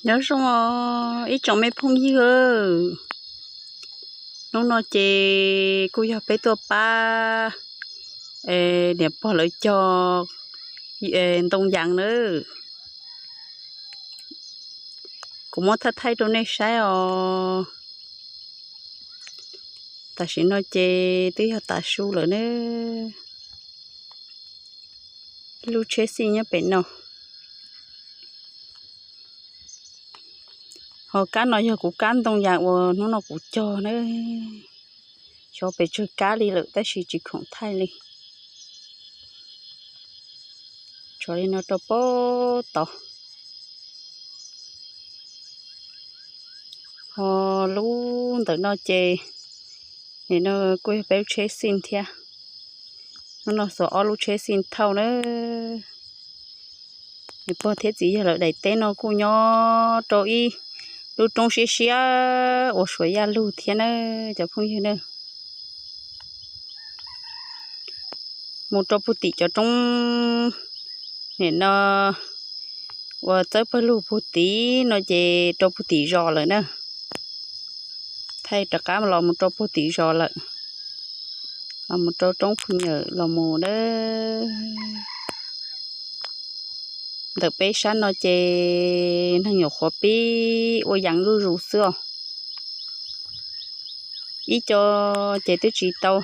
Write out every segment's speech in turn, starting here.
Nyob zoo os ib tsoom me phooj ywg, hnub no ces kuj yog peb tuaj pab niam pog lawv cog ntoo yas nawb. Kuv muab thaij thaij rau nej saib os. Tam sim no ces twb yog tav su lawm ne. Lub tsheb xij nyob pem no. Ho kab no yog kuv kab ntoo yas uas hnub no kuv cog na. Xyov pes tsawg kab li lawm tab sis tsis khoom thaij li. Tso li no rau pab tod. Ho lub ntawm no ces nim no kuj yog peb lub tsheb xij thiab. Hnub no xuas ob lub tsheb xij thauj na. Niam pog thiab txiv yawg lawv daim teb no kuj nyob rau ib lub roob siab siab uas suav yaj lug thiab na cov phooj ywg na. Mus rau puag tim cov roob nim no uas txawb pawg lug puag tid no ces rau puag tim zos lawm na. Thaij rov qab los mus rau puag tim zos lawm, los mus rau roob Phu Nyawm los mus na. Ntawm peb sab no ces neeg nyuam qhuav pib ua yees zuj zus xwb os. Ib co ces twb tsis tau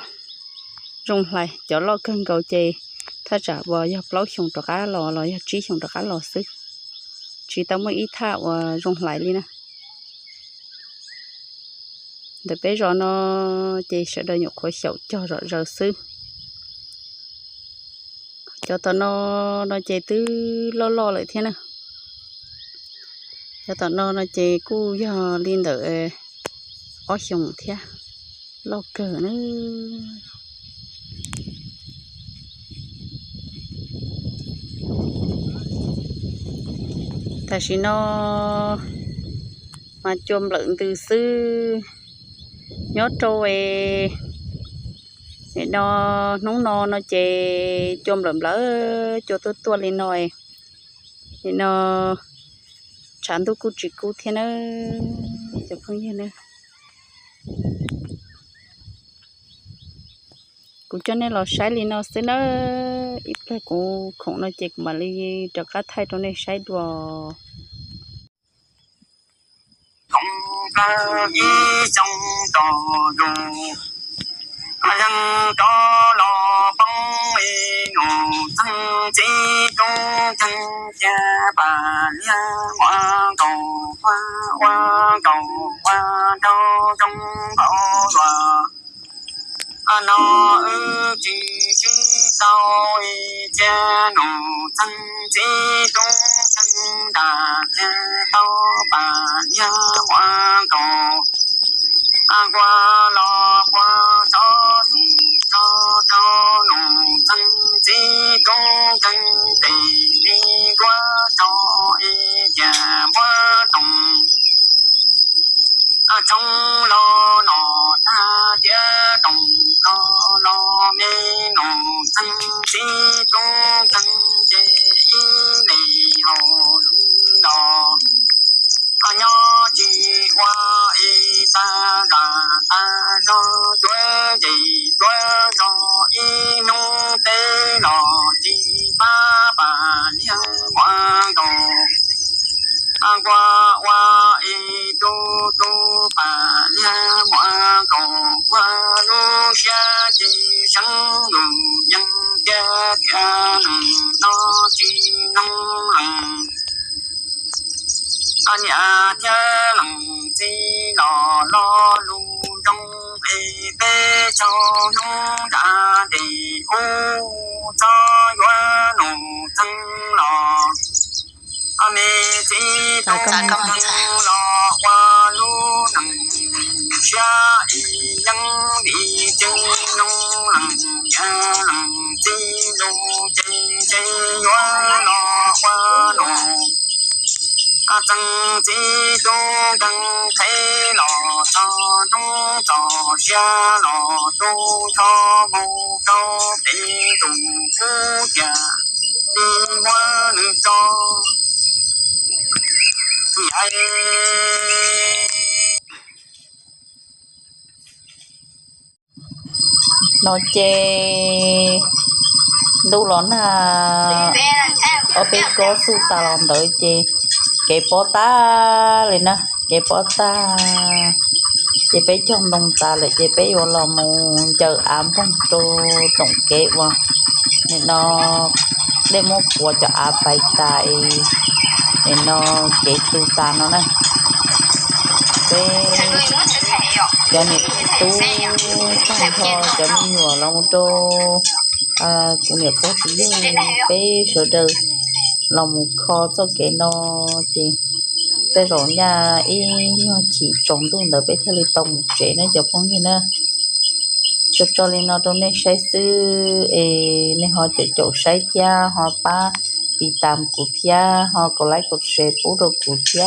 zoo hlais, cov loj kawg nkaus ces thaj tsam uas yog plaub xyoos rov qab los los yog tsib xyoos rov qab los xwb, tsis tau muaj ib thaj uas zoo hlais li na. Ntawm peb zos no ces sawv daws nyuam qhuav xyaum cog zom zaws xwb. Cov tom no no ces twb loj loj lawm thiab na. Cov tom no no ces kuj yog li ntawm ob xyoos thiab, loj kawg na. Tam sim no mas cua nplawm ntws xwb nyob rau nim no, hnub no no ces cua nplawm nplawm, cua tuaj tuaj li no. Nim no tshav ntuj kuj tsis kub thiab na cov phooj ywg na. Kuv coj nej los saib li no xwb nawb, ib pliag kuv khoom no ces kuv mam li rov qab thaij rau nej saib dua. Koom kawg ib xyoo tau yus, leej rov los poob ib nus txeeg txiv tub txeeg cia pas liag muaj nkaus ua, ua nkaus ua rau zoo npaum luaj. No wb tsis sib tau cia nus txeeg txiv tub txeeg nram liag tau pas liag muaj nkaus. Nqua los nqua tso xum tso rau nus txeeg txiv tub txeeg tes li nkuaj tso ib tias muab toom tshoob los no tag tias toom ko los me nus txeeg txiv tub txeeg ces ib leeg haus los nyob tsis ua ib tag zam tag zog cuab ces cuab zog ib hnub teb los tsis pab pas liag muaj nkaus. Nqua ua ib tug tub pas liag muaj nkaus ua lub siab ces seev lus yeej tiag tias neeg no tsis noog leej niam thiab leej txiv los lo lus zoo es peb tsaug hnub nram nres ub txhob yuav nus txeeg los me txiv tub txeeg los ua lub neej siab ib yeeb vim ces noog leej niam leej txiv lus ces ces yuav los ua nus txeeg txiv tub txeeg qheb los txog hnub txog siab los tu nrho mus rau pem tus kub tiag li muab nws tso. No ces ntuj los nag, ob peb kob xuj tas los ntawd ces kev pob tag li na, kev pob tag. Ces peb cog ntoo tas lawm ces peb yuav los mus ncaws av npoog rau toom kev uas nim no dej muab puas cov av pais tas, nim no kev tu tas no na. Peb cov niam tub tag nrho cov me nyuam los mus rau kuv niam pog txiv yawg peb sawv daws los mus kho txoj kev no ces tej zaum nyaj ib nyuag chim tsaus ntuj ntawd peb thiaj li tau mus tsev na cov phooj ywg na. Tso tso li no rau nej saib xwb es nej ho caum caum saib thiab ho pab tiv tam kuv thiab ho kaum like kaum share pub rau kuv thiab.